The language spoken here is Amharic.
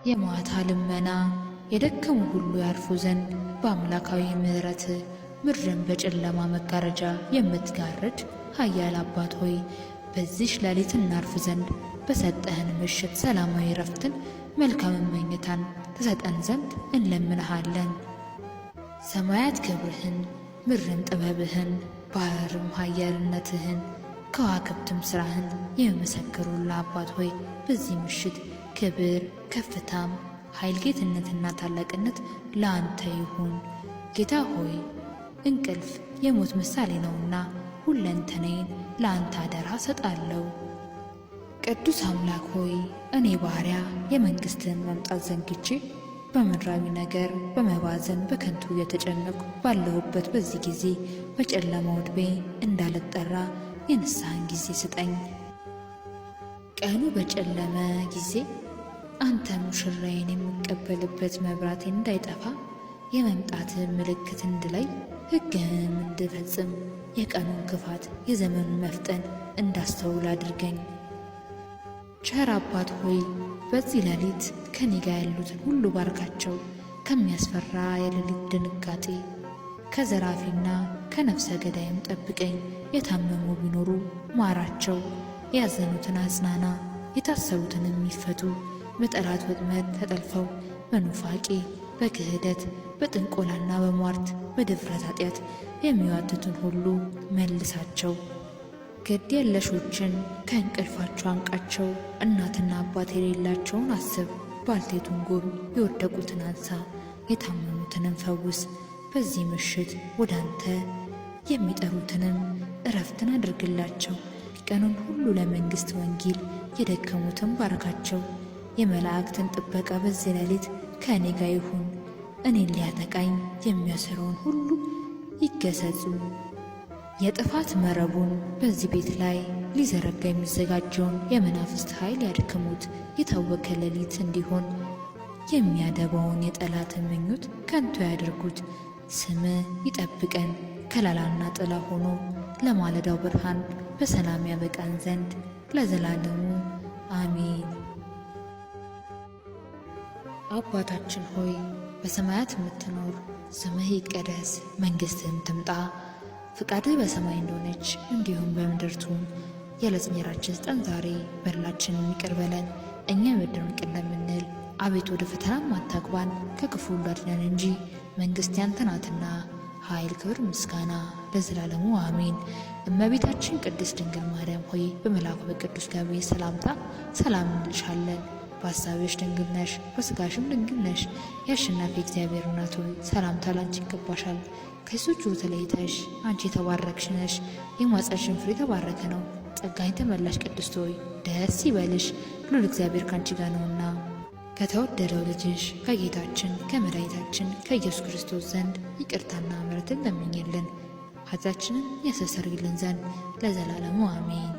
የማታ ልመና የደከሙ ሁሉ ያርፉ ዘንድ በአምላካዊ ምሕረት ምድርን በጨለማ መጋረጃ የምትጋርድ ኃያል አባት ሆይ፣ በዚሽ ሌሊት እናርፍ ዘንድ በሰጠህን ምሽት ሰላማዊ ረፍትን መልካም መኝታን ትሰጠን ዘንድ እንለምንሃለን። ሰማያት ክብርህን፣ ምድርም ጥበብህን፣ ባህርም ኃያልነትህን፣ ከዋክብትም ሥራህን የሚመሰክሩልህ አባት ሆይ፣ በዚህ ምሽት ክብር ከፍታም ኃይል ጌትነትና ታላቅነት ለአንተ ይሁን። ጌታ ሆይ፣ እንቅልፍ የሞት ምሳሌ ነውና ሁለንተናዬን ለአንተ አደራ ሰጣለሁ። ቅዱስ አምላክ ሆይ፣ እኔ ባሪያ የመንግሥትህን መምጣት ዘንግቼ በምድራዊ ነገር በመባዘን በከንቱ እየተጨነቅኩ ባለሁበት በዚህ ጊዜ በጨለማው ዕድሜ እንዳልጠራ የንስሐን ጊዜ ስጠኝ። ቀኑ በጨለመ ጊዜ አንተ ሙሽራዬን የምቀበልበት መብራቴ እንዳይጠፋ፣ የመምጣትህን ምልክት እንድለይ፣ ሕግህንም እንድፈጽም፣ የቀኑን ክፋት የዘመኑን መፍጠን እንዳስተውል አድርገኝ። ቸር አባት ሆይ፣ በዚህ ሌሊት ከኔ ጋር ያሉትን ሁሉ ባርካቸው። ከሚያስፈራ የሌሊት ድንጋጤ፣ ከዘራፊና ከነፍሰ ገዳይም ጠብቀኝ። የታመሙ ቢኖሩ ማራቸው፣ ያዘኑትን አጽናና፣ የታሰሩትንም ይፈቱ። በጠላት ወጥመድ ተጠልፈው በኑፋቄ፣ በክህደት፣ በጥንቆላና በሟርት፣ በድፍረት ኃጢአት የሚዋትቱን ሁሉ መልሳቸው። ግድ የለሾችን ከእንቅልፋቸው አንቃቸው። እናትና አባት የሌላቸውን አስብ። ባልቴቱን ጎብኝ፣ የወደቁትን አንሳ፣ የታመሙትንም ፈውስ። በዚህ ምሽት ወደ አንተ የሚጠሩትንም እረፍትን አድርግላቸው። ቀኑን ሁሉ ለመንግሥት ወንጌል የደከሙትን ባርካቸው። የመላእክትን ጥበቃ በዚህ ሌሊት ከእኔ ጋር ይሁን። እኔን ሊያጠቃኝ የሚያስረውን ሁሉ ይገሰጹ። የጥፋት መረቡን በዚህ ቤት ላይ ሊዘረጋ የሚዘጋጀውን የመናፍስት ኃይል ያድክሙት። የታወከ ሌሊት እንዲሆን የሚያደባውን የጠላትን ምኞት ከንቱ ያድርጉት። ስም ይጠብቀን፣ ከለላና ጥላ ሆኖ ለማለዳው ብርሃን በሰላም ያበቃን ዘንድ ለዘላለሙ አሜን። አባታችን ሆይ፣ በሰማያት የምትኖር፣ ስምህ ይቀደስ፣ መንግሥትህም ትምጣ፣ ፍቃድህ በሰማይ እንደሆነች እንዲሁም በምድር ትሁን። የዕለት እንጀራችንን ስጠን ዛሬ፣ በደላችንን ይቅር በለን እኛ የበደሉንን ይቅር እንደምንል፣ አቤቱ ወደ ፈተናም አታግባን፣ ከክፉ ሁሉ አድነን እንጂ መንግሥት ያንተ ናትና፣ ኃይል፣ ክብር፣ ምስጋና ለዘላለሙ አሜን። እመቤታችን ቅድስት ድንግል ማርያም ሆይ፣ በመልአኩ በቅዱስ ገብርኤል ሰላምታ ሰላም እንልሻለን። በሐሳብሽ ድንግል ነሽ፣ በሥጋሽም ድንግል ነሽ። የአሸናፊ እግዚአብሔር እናት ሆይ፣ ሰላምታ ላንቺ ይገባሻል። ከሴቶች ሁሉ ተለይተሽ አንቺ የተባረክሽ ነሽ፣ የማኅፀንሽም ፍሬ የተባረከ ነው። ጸጋን የተመላሽ ቅድስት ሆይ፣ ደስ ይበልሽ፣ ልዑል እግዚአብሔር ካንቺ ጋር ነውና ከተወደደው ልጅሽ ከጌታችን ከመድኃኒታችን ከኢየሱስ ክርስቶስ ዘንድ ይቅርታና ምሕረትን ለምኝልን፣ ኃጢአታችንን ያስተሰርይልን ዘንድ ለዘላለሙ አሜን።